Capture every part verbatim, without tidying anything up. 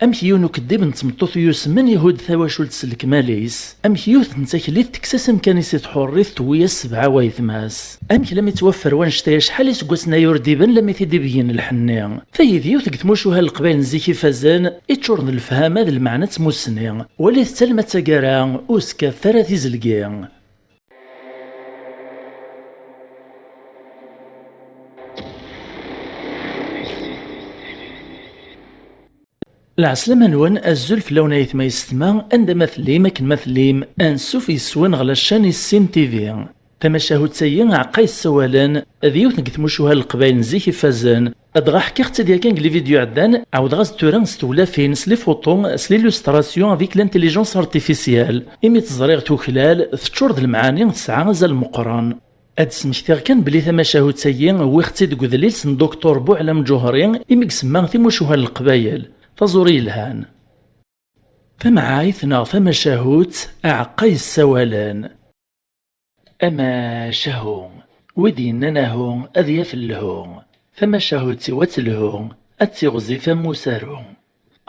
Amek yiwen ukeddib n tmeṭṭut yusmen ihudd tawacult s lekmal-is? Amek yiwet n taklit tekkes-as amkan-is i tḥurrit, tewwi-as sebɛa waytma-s? Amek lammi ttwaffer wannect-a acḥal iseggasen aya ur d-iban lammi t-id-ibeggen lḥenni? Tayi d yiwet deg tmucuha n Leqbayel n zik ifazen, iččuren d lefhama d lmeɛna d tmussni. Walit-tt alma d taggara, ur skkatet ara tizelgi. Lɛeslama-nwen, azul fell-awen ayetma yessetma, anda ma tellim, akken ma tellim, ansuf yes-wen ɣer la chaîne Issin T V. Tamacahut-agi, Aɛeqqa yessawalen, d yiwet deg tmucuha n Leqbayel n zik ifazen. Dɣa ḥkiɣ-tt-id yakan deg les vidéos iɛeddan, ɛawdeɣ-as-d tura s tewlafin, s les photos, s l'illustration avec l'intelligence artificielle. Imi tt-ẓriɣ tuklal, teččur d lemɛani, tesɛa azal meqqren. Ad d-smektiɣ kan belli tamacahut-agi wwiɣ-tt-id deg udlis n Doctor Buɛlam Ǧuhri, imi isemma Timucuha n Leqbayel. Taẓuri yelhan. Tamɛayt neɣ tamacahut, Aɛeqqa yessawalen. Amacahu, wi d-yennan ahu, ad yaf lhu. Tamacahut-iw ad telhu, ad tiɣzif am usaru.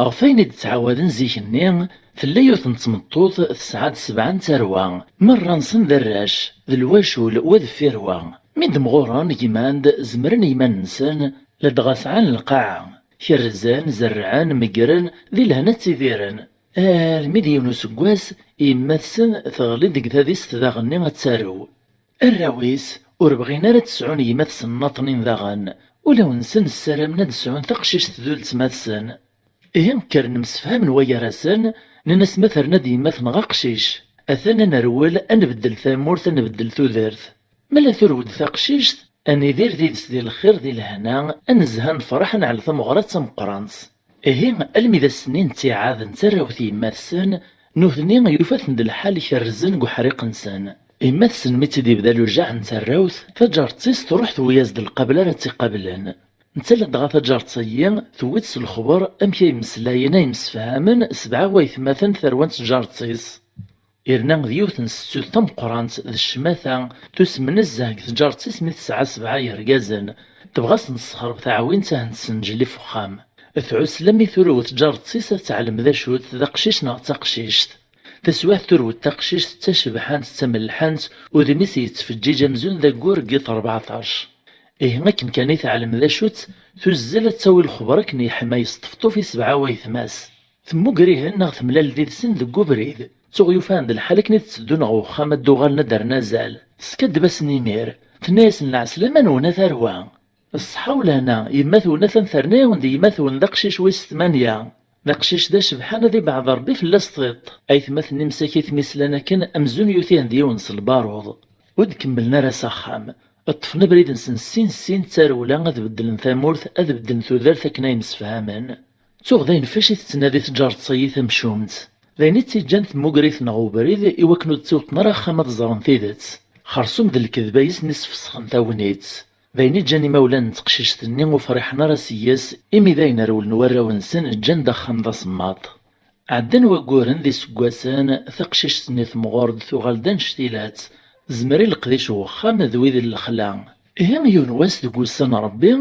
Ɣef wayen i d-ttɛawaden zik-nni, tella yiwet n tmeṭṭut tesɛa-d sebɛa n tarwa, merra-nsen d arrac, d lwacul wa deffir wa. Mi d-mɣuren gman-d, zemren i yiman-nsen, ladɣa sɛan lqaɛa. Kerrzen, zerrɛen, meggren, di lehna ttidiren. Armi d yiwen useggas, yemma-tsen teɣli deg tadist daɣenni ad tarew. Arraw-is ur bɣin ara ad sɛun gma-tsen naṭnin daɣen, ulawen-nsen ssaramen ad sɛun taqcict d uletma-tsen. Ihi kkren msefhamen waygar-asen, nnan-as ma terna-d yemma-tneɣ aqcic, atan ad nerwel, ad nbeddel tamurt, ad nbeddel tudert. Ma la turew-d taqcict, ad nidir did-s di lxir, di lehna, ad nezha, nefreḥ, ad neɛl tameɣra d tameqqrant. Ihi, almi d ass-nni n ttiɛad n tarrawt yemma-tsen, nutni yufa-ten-d lḥal kerrzen deg uḥriq-nsen. Yemma-tsen mi tt-id-ibda lujaɛ n tarrawt, taǧaret-is truḥ tewwi-as-d lqabel ara tt-iqablen. Netta ladɣa taǧaret-agi, tewwi-tt s lexber amek ay mmeslayen, ay msefhamen, sebɛa waytmaten tarwa n tǧaret-is. Yerna d yiwet n settut tameqqrant d ccmata, tusem nezzeh deg tǧaret-is mi tesɛa sebɛa yergazen, tebɣa ad sen-tessexreb taɛwint, ad ten-tessenǧel ɣef uxxam. Tɛuss lammi turew tǧaret-is ad teɛlem d acu-t, d aqcic neɣ d taqcict. Taswiɛt turew-d taqcict d tacebḥant d tamelḥant, udem-is yettfeǧǧiǧ amzun d aggur deg yiṭ rbeɛṭac. Ihi akken kan i teɛlem d acu-tt, tuzzel ad tawi lexber akken yeḥma yesṭefṭuf i sebɛa waytma-s. Temmuger-ihen neɣ temlal did-sen deg ubrid. Tuɣ yufa-hen d lḥal akken i d-tteddun ɣer uxxam ad d-uɣalen ad d-rren azal. Teskaddeb-asen imir. Tenna-yasen: "Lɛeslama-nwen a tarwa." "Ṣṣeḥḥa u lehna, yemma-twen atan terna-yawen-d yemma-twen d aqcic wis tmanya." D aqcic d acebḥan, ad ibeɛɛed Rebbi fell-as tiṭ. Aytmaten-nni msakit mi slan akken, amzun yuti-hen d yiwen s lbaruḍ. Ur d-kemmlen ara s axxam. Ṭṭfen abrid-nsen sin sin d tarewla, ad beddlen tamurt, ad beddlen tudert akken ay msefhamen. Tuɣ d ayen fac i tettnadi tǧaret-agi tamcumt. D ayen i tt-iǧǧan temmuger-iten ɣer ubrid i wakken ur d-tt-iwṭen ara axxam ad ẓren tidet. Xersum d lkedba-is-nni sfesxen tagnit. D ayen i ǧǧan imawlan n teqcict-nni ur friḥen ara seg-s, imi d ayen rewlen warraw-nsen ǧǧan-d axxam d asemmaḍ. Ɛeddan wagguren d iseggasen, taqcict-nni temɣur-d, tuɣal d anect-ilatt, tezmer i leqdic n wexxam d wid n lexla. Ihi yiwen wass deg wussan n Rebbi,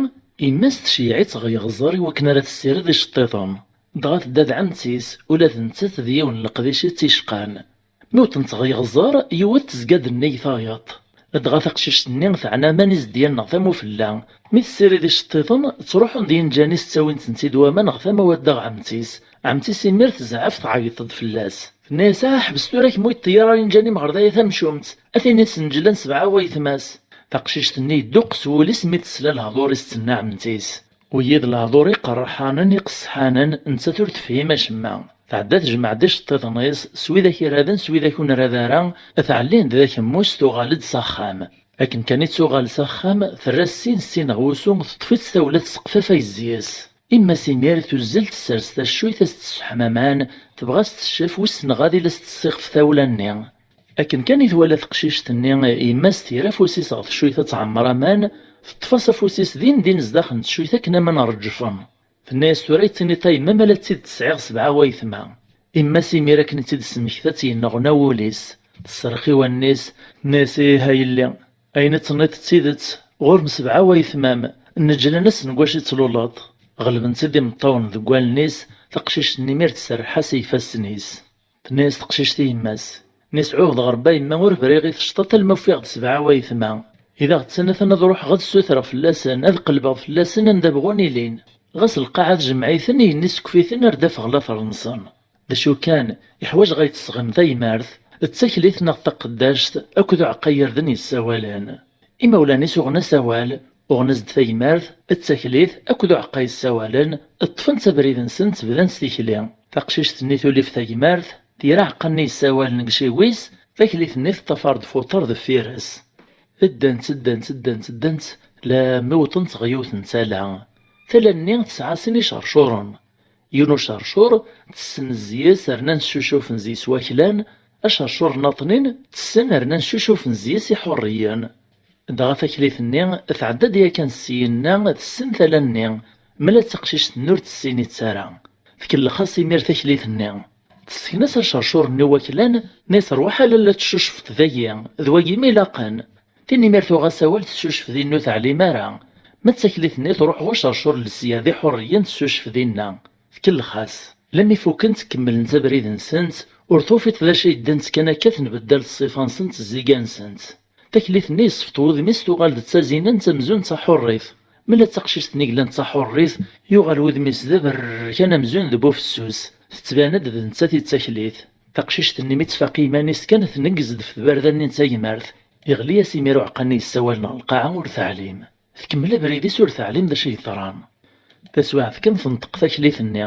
yemma-s tceyyeɛ-itt ɣer yeɣẓer i wakken ara tessired iceṭṭiḍen. Dɣa tedda d ɛemti-s, ula d nettat d yiwen n leqdic i tt-icqan. Mi wwḍent ɣer yeɣẓer, yiwet tezga-d nnig tayeḍ. Dɣa taqcict-nni teɛna aman izedyan neɣ tamufella. Mi tessirid iceṭṭiḍen, ttruḥun-d yinǧan-is ttawin-tent-id waman ɣer tama wadda ɣer ɛemti-s. Ɛemti-s imir tezɛef, tɛeyyeḍ-d fell-as. Tenna-yas: "Ah, ḥbes tura, kemm ur yi-ṭṭeyyir ara inǧan-im ɣer daya tamcumt. A tin isenǧlan sebɛa waytma-s." Taqcict-nni yedduqes wul-is mi tesla lehdur-is tenna ɛemti-s. Wiyi d lehdur iqerḥanen, iqesḥanen, nettat ur tefhim acemma. Tɛedda tejmeɛ-d iceṭṭiḍen-is, s widak iraden, s widak ur nrad ara, tɛellin-d d akemmus, tuɣal-d s axxam. Akken kan i tuɣal s axxam, terra sin sin ɣer wusu, teṭṭef-itt tawla, tesseqfaf ayezzi-s. Imma-s imir tuzzel, tessers taccuyt, ad s-tesseḥma aman, tebɣa ad s-teccef, wissen ɣad ila s-tessixef tawla-nni. Akken kan i twala teqcict-nni yemma-s, tira afus-is ɣer teccuyt ad tɛemmer aman, teṭṭef-as afus-is din din zdaxel n teccuyt akken aman reǧfen. Tenna-yas: "Tura i d-tiniḍ a yemma ma la d tidet sɛiɣ sebɛa waytma." Yemma-s imir akken i tt-id-tesmekta, tt-yenneɣna wul-is. Tesserx i wallen-is, tenna-yas: "Ih a yelli, ayen i d-tenniḍ d tidet, ɣur-m sebɛa waytma-m, nneǧlan-asen deg wacu i tluleḍ." Ɣelben-tt-id imeṭṭawen deg wallen-is, Taqcict-nni imir tserreḥ-as i ifassen-is. Tenna-yas teqcict i yemma-s: "Nni-s ɛuhdeɣ Rebbi a yemma, ur briɣ i tecṭaṭ alma ufiɣ-d sebɛa waytma. I d aɣ-ttanaten ad ruḥeɣ ad ssutreɣ fell-asen, ad qelbeɣ fell-asen anda bɣun ilin. Ɣas lqaɛa tjemmeɛ-iten, yenni sekf-iten ar d-afeɣ later-nsen. D acu kan, iḥwaǧ ɣa yi-tesɣem taymart, d taklit neɣ d taqeddact, akked uɛeqqa irden yessawalen." Imawlan-is uɣen-as awal, uɣen-as-d taymart, d taklit, akked uɛeqqa yessawalen, ṭṭfen-tt abrid-nsen, ttebdan s tikli. Taqcict-nni tulif taymart, tira aɛeqqa-nni yessawalen deg iciwi-s, taklit-nni teṭṭafar-d fuṭer deffir-s. Ddant, ddant, ddant, ddant, lammi wwḍent ɣer yiwet n tala. Tala-nni tesɛa sin icercuren. Yiwen ucercur tessen zzi-s, rnan ccucufen zzi-s waklan, acercur nnaṭnin tessen, rnan ccucufen zzi-s iḥurriyen. Dɣa taklit-nni tɛedda-d yakan syenna, tessen tala-nni, mela d taqcict-nni ur tessin-itt ara. Tkellex-as imir taklit-nni. Tesken-as acercur-nni waklan, nni-s: "Rwaḥ a lalla teccucfeḍ dagi, d wagi mi ilaqen." Tin imir tuɣ-as awal teccucef dinna ur teɛlim ara. Ma d taklit-nni truḥ ɣer ucercur n lesya d iḥurriyen teccucef dinna. Tkellex-as. Lammi fukkent kemmlent abrid-nsent, ur tufiḍ d acu ay ddant kan akka tenbeddal ṣṣifa-nsent zziga-nsent. Taklit-nni yessefṭ wudem-is tuɣal d tazinant amzun d taḥurrit. Mela d taqcict-nni yellan d taḥurrit, yuɣal wudem-is d aberkan amzun d bu fessus. Tettban-d d nettat i d taklit. Taqcict-nni mi tfaq i yiman-is kan tneggez-d ɣef tbarda-nni n tagmert. Iɣli-as imir uɛeqqa-nni yessawalen ɣer lqaɛa ur teɛlim. Tkemmel abrid-is ur teɛlim d acu yeḍran. Taswiɛt kan tenṭeq taklit-nni.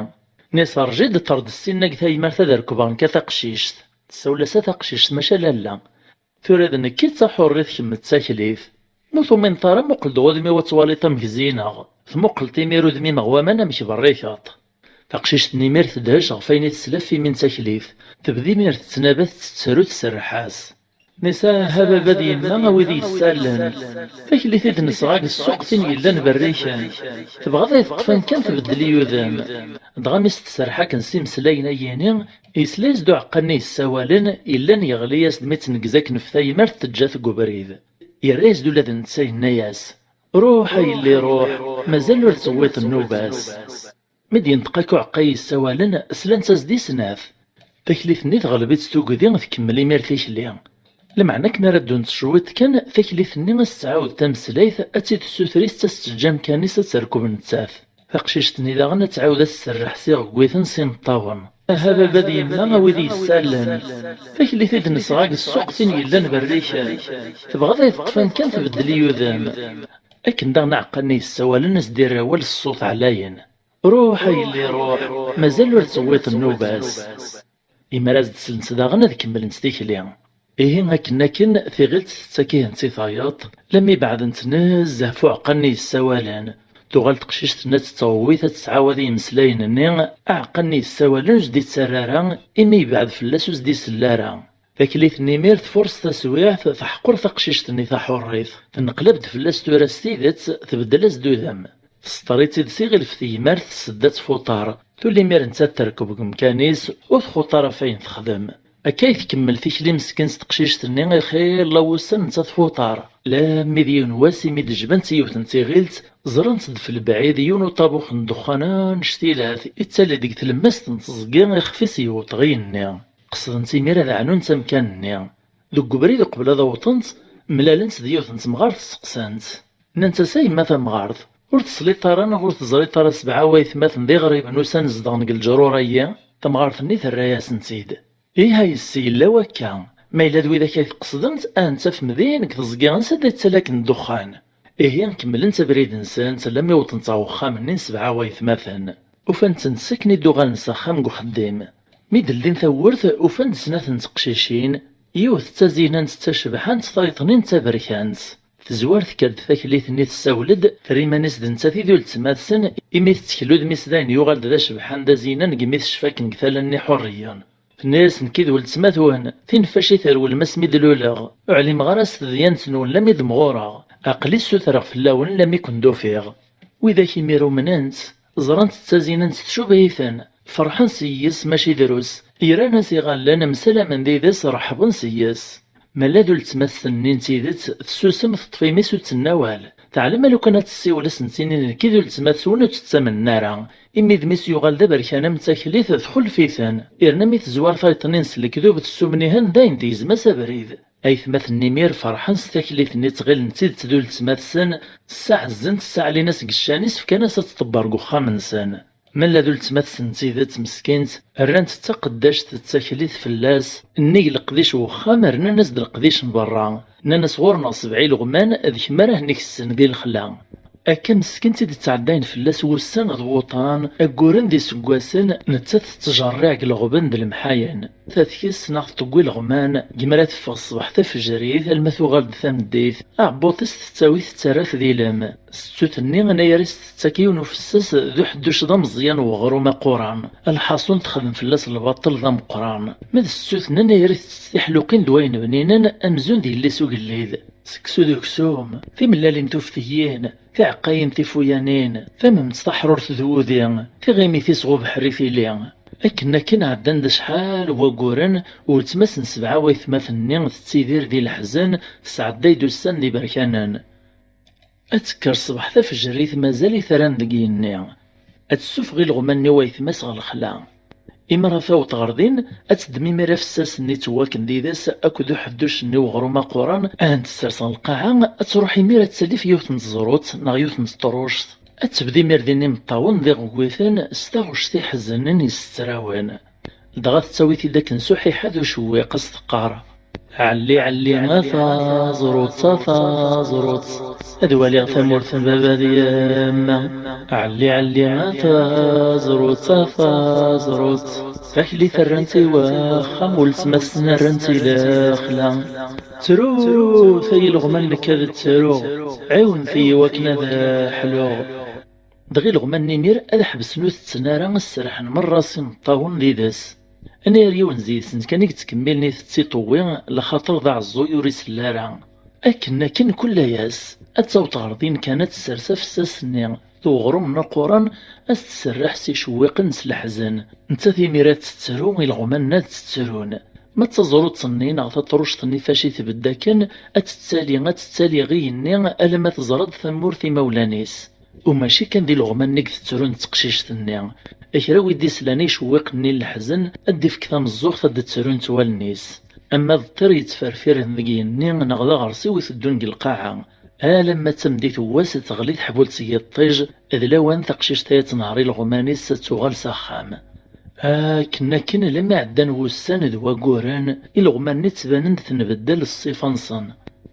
Nni-as: "Rǧi-d ṭṭer-d ssinna deg taymart ad rekbeɣ nekk a taqcict." Tessawel-as: "A taqcict, maca lalla. Tura d nekk i d taḥurrit, kemm d taklit. Ma ur tumineḍ ara, muqel-d ɣer udem-iw ad twaliḍ amek zzineɣ. Tmuqleḍ imir udem-im ɣer waman amek berrikeḍ." Taqcict-nni imir tedhec ɣef wayen i tesla ɣef yimi n taklit. Tebda imir tettnaba, tettru, tserreḥ-as. Nni-s: "Ah, a baba d yemma, a wid yessallen. Taklit i d-nesɣa deg ssuq, tin yellan berriken. Tebɣa ad teṭṭef amkan tbeddel i udem." Dɣa mi s-tserreḥ akken s imeslayen-ayini, yesla-yas-d uɛeqqa-nni yessawalen, yellan yeɣli-yas-d mi tneggez akken ɣef taymart teǧǧa-t deg ubrid. Yerra-yas-d ula d netta yenna-yas: "Ruḥ a yelli ruḥ, mazal ur tewwiḍ nnuba-s." Mi d-yenṭeq akk uɛeqqa yessawalen, slant-as-d i snat. Taklit-nni teɣleb-itt tugdi, tkemmel imir tikli. Lameɛna akken ara ddunt cwiṭ kan, taklit-nni ad s-tɛawed tameslayt, ad tt-id-tessuter-itt, ad s-teǧǧ amkan-is ad terkeb nettat. Taqcict-nni daɣen ad tɛawed ad s-tserreḥ s iɣegwiten s imeṭṭawen. "Aha baba d yemma, a wid yessallen. Taklit i d-nesɣa deg ssuq, tin yellan berriken. Tebɣa ad teṭṭef amkan tbeddel i udem." Akken daɣen aɛeqqa-nni yessawalen, ad s-d-irr awal s ṣṣut ɛlayen: "Ruḥ a yelli ruḥ, mazal ur tewwiḍ nnuba-s." Imir ad s-d-slent daɣen ad kemmlent tikli. Ihi akken akken tiɣilt tettak-ihent i tayeḍ, lammi beɛdent nezzeh ɣef uɛeqqa-nni yessawalen. Tuɣal teqcict-nni ad tettɣewwit, ad tettɛawad i yimeslayen-nni, aɛeqqa-nni yessawalen ur s-d-ittarra ara, imi yebɛed fell-as ur s-d-isell ara. Taklit-nni imir tfurṣ taswiɛt, teḥqer taqcict-nni taḥurrit. Tenneqlab-d fell-as tura s tidet, tbeddel-as-d udem. Tesṭer-itt-id s iɣilef tegmert, tessedda-tt f uṭar. Tuli imir nettat terkeb deg umkan-is, ur txuṭ ara ɣef wayen texdem. Akka ay tkemmel tikli meskin s teqcict-nni, ixilla wussan nettat f uṭar. Lammi d yiwen wass imi d-jbant yiwet n tiɣilt, ẓrant-d f lebɛid yiwen uṭabux n ddexxan annect-ilat, ittali deg tlemmast n teẓgi ixef-is yewweḍ ɣer yigenni. Qesdent imir ad ɛnunt amkan-nni. Deg ubrid uqbel ad awḍent, mlalent d yiwet n temɣart, steqsant. Nnant-as: "A yemma tamɣart, ur tesliḍ ara neɣ ur teẓriḍ ara sebɛa waytmaten d iɣriben usan zedɣen deg leǧrur-agi?" Tamɣart-nni terra-yasent-id: "Ih a yessi, yella wakka. Ma yella d widak ay tqesdemt, ad ten-tafem din deg teẓgi ansa d-ittali akken ddexxan." Ihi kemmlent abrid-nsent lammi wwḍent ɣer uxxam-nni n sebɛa waytmaten. Ufan-tent sakken i d-uɣalen s axxam deg uxeddim. Mi d-ldin tawwurt, ufan-d snat n teqcicin, yiwet d tazinant d tacebḥant, tayeḍ-nni d taberkant. Tezwar tekker-d taklit-nni tessawel-d, terra iman-is d nettat i d uletma-tsen, imi tettkel udem-is dayen yuɣal-d d acebḥan d azinan deg mi tecfa akken deg tala-nni ḥurriyen. Tenna-yas: "Nekki d weltma-twen, tin ɣef wacu i trewlem asmi d-luleɣ. Ur ɛlimeɣ ara s tedyant-nwen lammi d-mɣureɣ. Aql-i ssutreɣ fell-awen lammi ken-d-ufiɣ." Widak imir umnen-tt, ẓran-tt d tazinant tcuba-iten, ferḥen s-yes mačči drus, yerran-as iɣallen, msalamen did-s, reḥben s-yes. Ma la d uletma-tsen-nni n tidet, tessusem, teṭṭef imi-s ur d-tenni awal. Teɛlem a lukan ad tessiwel, ad sen-tini: "Nekk d uletma-twen ur tt-ttamnen ara." Imi d mmi-s yuɣal d aberkan am taklit, txulef-iten. Yerna mi tezwar tayeḍ-nni-ines n lekdub, tessumnihen, dayen tegzem-as abrid. Aytmaten n Imir ferḥen s taklit-nni, ttɣilen d tidet d uletma-tsen, ssaɛezzent, ssaɛlin-as deg ccan-is, fkan-as ad tḍebber deg uxxam-nsen. Ma d uletma-tsen n tidet meskint, rran-tt d taqeddact d taklit fell-as, nnig leqdic n uxxam, rnan-as-d leqdic n berra. Nnan-as: "Ɣur-neɣ sebɛa ileɣman, d kemm ara hen-ikessen di lexla." Akka meskint i d-ttɛeddayen fell-as wussan d wuṭan, agguren d iseggasen, nettat tettjerriɛ deg leɣben d lemḥayen. Tatkes neɣ tṭewwi ileɣman, deg mi ara teffeɣ ṣṣbeḥ tafejrit, alma tuɣal-d tameddit, aɛebbuḍ-is tettawi-t tettarra-t d ilem. Settut-nni anayer-is tettak yiwen ufessas d uḥedduc d ameẓyan n uɣrum aquran. Lḥaṣun texdem fell-as lbaṭel d ameqqran. Ma d settut-nni anayer-is tettett tiḥluqin d wayen bninen amzun d yelli-s ugellid. Seksu d uksum, timellalin tuftiyin, tiɛeqqayin tifuyanin, tamemt taḥrurt d wudi, tiɣimit-is ɣ ubeḥri tili. Akken akken ɛeddan-d acḥal n wagguren, weltma-s n sebɛa waytmaten-nni tettidir di leḥzen, tesɛedday-d ussan d iberkanen. Ad tekker ṣṣbeḥ tafejrit, mazal-it rran deg yigenni. Ad tessufeɣ ileɣman-nni waytma-s ɣer lexla. Imi ara taweḍ ɣer din, ad teddem imir afessas-nni ttwakken d ides akked uḥedduc-nni uɣrum aquran, ad ten-tessers ɣer lqaɛa, ad truḥ imir ad tali f yiwet n teẓrut neɣ yiwet n teṭruct. Ad tebdu imir din imeṭṭawen d iɣewwiten s taɣect iḥeznen yessettrawen. Dɣa tettawi-t-id akken s uḥiḥa d ucewwiq, ad s-teqqar: "Ɛelli, ɛelli, a taẓrut, a taẓrut, ad waliɣ tamurt n baba d yemma. Ɛelli, ɛelli, a taẓrut, a taẓrut, taklit rrant i waxxam, weltma-tsen rrant i lexla. Ttrut ay ileɣman, nekk ad ttruɣ, ɛiwnet-iyi wakken ad ḥluɣ." Dɣa ileɣman n imir ad ḥebsen ur tetten ara, ad serrḥen merra s imeṭṭawen d ides. Anayer yiwen deg-sent kan i yettkemmilen itett iṭewwi, lxaṭer d aɛeẓẓuy ur isell ara. Akken akken kul ass, ad taweḍ ɣer din kan ad tessers afessas-nni d uɣrum n aquran, ad s-tserreḥ s icewwiqen s leḥzen. Nettat imir ad tettru, ileɣman ad ttrun. Ma d taẓrut-nni neɣ taṭruct-nni fac i tbedd akken, ad tettali, ad tettali igenni alamma teẓra-d tamurt imawlan-is. U mačči kan d ileɣman-nni i yettrun d teqcict-nni. Kra wi d-islan i icewwiqen-nni n leḥzen, ad d-ifk tameẓẓuɣt ad d-ttrun s wallen-is. Ama d ṭṭir yettferfiren deg yigenni neɣ d aɣersiw iteddun deg lqaɛa, alamma d tameddit n wass teɣli teḥbult seg yiṭij, d lawan taqcict-a ad tenher ileɣman-is ad tuɣal s axxam. Akken akken, almi ɛeddan wussan d wagguren, ileɣman-nni ttbanen-d tenbeddal ṣṣifa-nsen.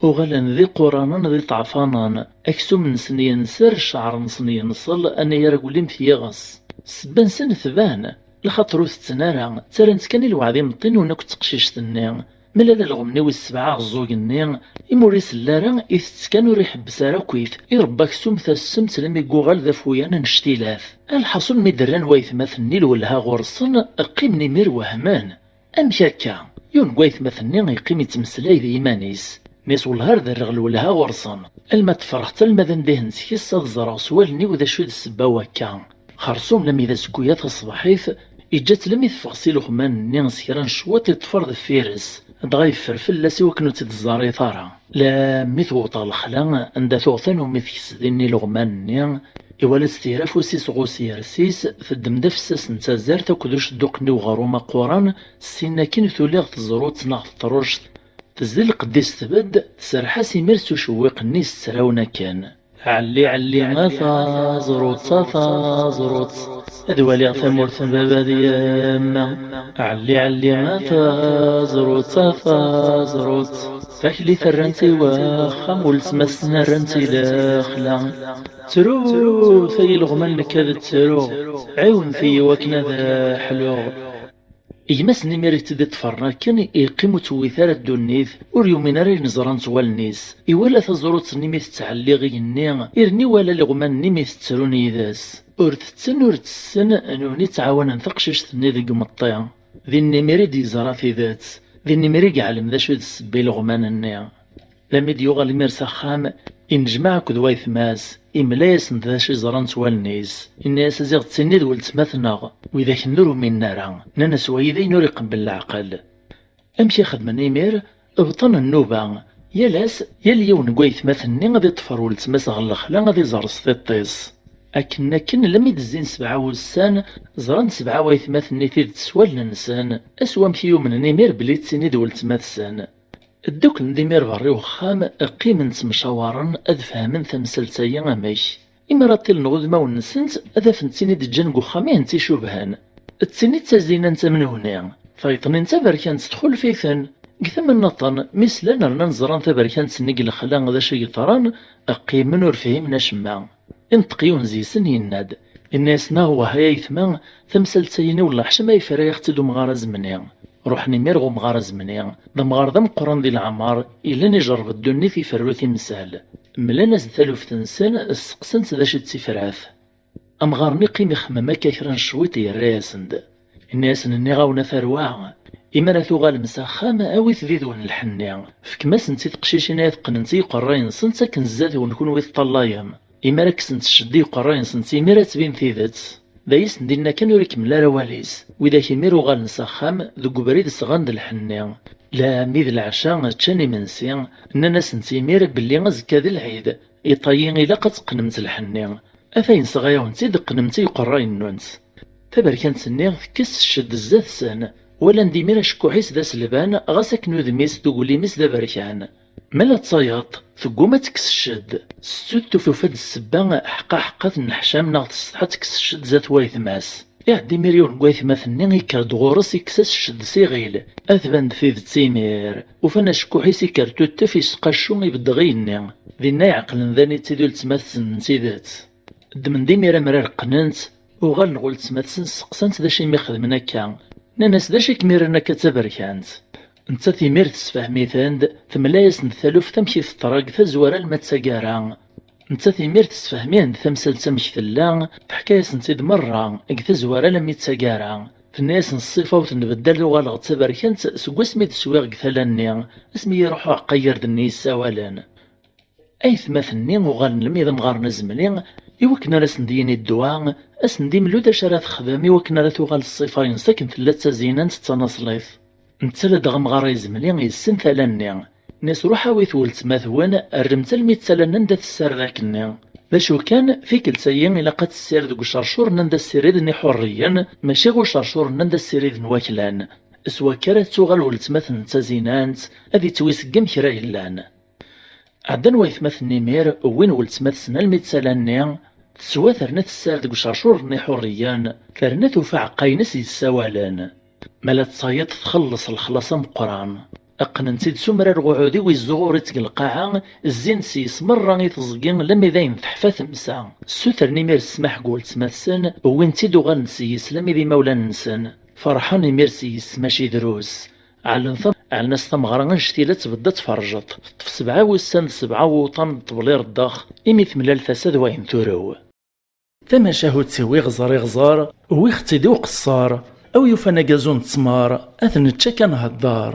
Uɣalen d iquranen d iṭeɛfanen, aksum-nsen yenser, ccɛer-nsen yenṣel, anayer aglim t-yiɣes. Ssebba-nsen tban, lxaṭer ur tetten ara, ttarran-tt kan i lweɛd imeṭṭi-nwen akked teqcict-nni. Mlal alɣem-nni wis sebɛa aɛeẓẓug-nni, imi ur isell ara, itett kan ur iḥebbes ara akkit, irebba aksum tassemt almi yuɣal d afuyan annect-ilat. Lḥaṣun mi d-rran waytmaten-nni lwelha ɣur-sen, qqimen imir wehmen. Amek akka? Yiwen n waytmaten-nni yeqqim yettmeslay d yiman-is. Nni-as: "Wellah ar d-rreɣ lwelha ɣur-sen. Alma tefreḥ-tt alma d anda i hen-tekes ad ẓreɣ s wallen-iw d acu i d ssebba wakka." Xersum lami d azekka-ya taṣebḥit, yeǧǧa-tt lami teffeɣ s ileɣman-nni s kra n cwiṭ, iṭṭef ar deffir-s, dɣa yeffer fell-as i wakken ur tt-id-ẓẓarit ara. Lami tewweḍ ɣer lexla, anda tuɣ tanumi tekes din ileɣman-nni, iwala-tt tira afus-is ɣus yers-is, teddem-d afessas n tazart akked ucedduq-nni uɣrum aquran, ssin akken tuli ɣer teẓrut neɣ teṭruct. Tezdi lqedd-is tbedd, tserreḥ-as imir s ucewwiq-nni yessettrawen akken: "Ɛelli, ɛelli, a taẓrut, a taẓrut, ad waliɣ tamurt n baba d yemma. Ɛelli, ɛelli, a taẓrut, a taẓrut, taklit rrant i waxxam, weltma-tsen rrant i lexla. Ttrut ay ileɣman, nekk ad ttruɣ, ɛiwnet-iyi wakken ad ḥluɣ." Gma-s-nni mi ara tt-id-iṭṭfren akken, yeqqim ur tewwit ara ddunit, ur yumin ara ayen ẓran s wallen-is. Iwala taẓrut-nni mi tettɛelliɣ igenni, irni iwala ileɣman-nni mi tettrun yid-s. Ur tetten ur tessen, nutni ttɛawanen taqcict-nni deg umeṭṭi. Din imir i d-yeẓra tidet. Din imir i yeɛlem d acu i d ssebba ileɣman-nni. Lami d-yuɣal imir s axxam, innejmaɛ akked waytma-s, imla-yasen-d d acu i ẓran s wallen-is. Inna-yas: "A ziɣ d tin i d weltma-tneɣ, widak-nni ur uminen ara." Nnan-as: "Wayi d ayen ur iqebbel leɛqel." Amek i xedmen imir? Bṭan nnuba, Yal ass, yal yiwen n waytmaten-nni ad iṭṭef ɣer weltma-s ɣer lexla ad iẓer s tiṭ-is. Akken akken, lemmi d-zzin sebɛa wussan, ẓran sebɛa waytmaten-nni tidet s wallen-nsen, ass wamek i umnen imir belli d tin i d weltma-tsen. Dduklen-d imir berra i uxxam, qqimen ttemcawaren ad fehmen tamsalt-agi amek. Imi ara ṭṭilen udmawen-nsent, ad afen d tin i d-ǧǧan deg uxxam i hent-icubhen. D tin i d tazinant am nutni. Tayeḍ-nni n taberkant txulef-iten. Deg tama nniḍen, mi slan rnan ẓran taberkant-nni deg lexla d acu i yeḍran, qqimen ur fhimen acemma. Inṭeq yiwen deg-sen, yenna-d, yenna-yasen: "Awah ay aytma, tamsalt-agi-nni wellah ḥcama yefra-yaɣ-tt-id umɣar azemni." Ruḥen imir ɣer umɣar azemni. D amɣar d ameqqran di leɛmer, yellan ijerreb ddunit, iferru timsal. Mlan-as-d taluft-nsen, sseqsan-t d acu i d tifrat. Amɣar-nni yeqqim ixemmem akka kra n cwiṭ, yerra-yasen-d. Yenna-yasen: "Nniɣ-awen a tarwa, imi ara tuɣalem s axxam, awit-d yid-wen lḥenni. Fkem-asent i teqcicin ad qqnent i iqerray-nsent akken zdat-wen kunwi teṭṭallayem. Imi ara kksent cced i iqerray-nsent, imir ad tbin tidet." D ay asen-d-inna kan, ur ikemmel ara awal-is. Widak imir uɣalen s axxam, deg ubrid sɣan-d lḥenni. Lami d leɛca ččan imensi, nnan-asent imir belli azekka d lɛid, iṭ-ayi ilaq ad teqqnemt lḥenni. Ata-yen sɣiɣ-awent-tt-id, qqnemt i iqerray-nwent. Taberkant-nni tekkes cced zdat-sen, walan-d imir acekkuḥ-is d aselban, ɣas akken udem-is d uglim-is d aberkan. Ma la d tayeḍ, tegguma ad tekkes cced. Settut tufa-d ssebba, ḥqa ḥqa tenneḥcam neɣ tessetḥa ad tekkes cced zdat waytma-s. Iɛedda imir yiwen n waytmaten-nni, yekker-d ɣur-s, ikkes-as cced s iɣil. Ad tban-d tidet imir. Ufan acekkuḥ-is ikker tuttef, yesqaccu ibedd ɣi-nni. Dinna iɛeqlen d aniti d ultma-tsen n tidet. Ddmen-d imir amrar, qqnen-tt, uɣalen ɣer weltma-tsen, sseqsan-tt d acu imi xedmen akka. Nnan-as: "D acu i kem-irran akka d taberkant?" Nettat imir tessefhem-iten-d, temla-yasen-d taluft amek i teḍra deg tazwara alma d taggara. Nettat imir tessefhem-iten-d tamsalt amek tella, teḥka-yasen-tt-id merra deg tazwara alammi d taggara. Tenna-yasen: "Ṣṣifa ur tenbeddal, uɣaleɣ d taberkant seg wasmi d-swiɣ deg tala-nni, asmi i iruḥ uɛeqqa n yirden-nni yessawalen." Aytmaten-nni uɣalen lemmi d amɣaren azemni, i wakken ara sen-d-yini ddwa, ad sen-d-imlu d acu ara texdem i wakken ara tuɣal ṣṣifa-ines akken tella d tazinant d tanaṣlit. Netta ladɣa amɣar azemni yessen tala-nni. Nnan-as: "Ruḥ awit weltma-twen, rremt almi d tala-nni anda tessared akkenni." D acu kan, tikkelt-agi ilaq ad tessired deg ucercur-nni anda ssiriden iḥurriyen, mačči deg ucercur-nni anda ssiriden waklan. S wakka ara tuɣal weltma-tsen d tazinant, ad ittwiseggem kra yellan. Ɛeddan waytmaten imir, wwin weltma-tsen almi d tala-nni, teswa terna tessared deg ucercur-nni iḥurriyen, terna tufa aɛeqqa-ines yessawalen. Ma la d tayeḍ, txelleṣ lexlaṣ ameqqran. Qqnen-tt-id s umrar uɛudiw izzuɣur-itt deg lqaɛa, zzin-d s-yes merra i teẓgi lammi d ayen teḥfa temsa. Ssutren imir ssmaḥ deg weltma-tsen, wwin-tt-id uɣalen s-yes lammi d imawlan-nsen. Ferḥen imir s-yes mačči drus. Ɛellen tam-, ɛellen-as tameɣra annect-ila tbedda tferjeḍ. Teṭṭef sebɛa wussan d sebɛa wuṭan n ṭṭbel ireddax, imi temlal tasa d wayen turew. Tamacahut-iw iɣẓer iɣẓer, wwiɣ-tt-id i uqeṣṣer. A wi yufan agazu n ttmer, ad t-nečč akka nhedder.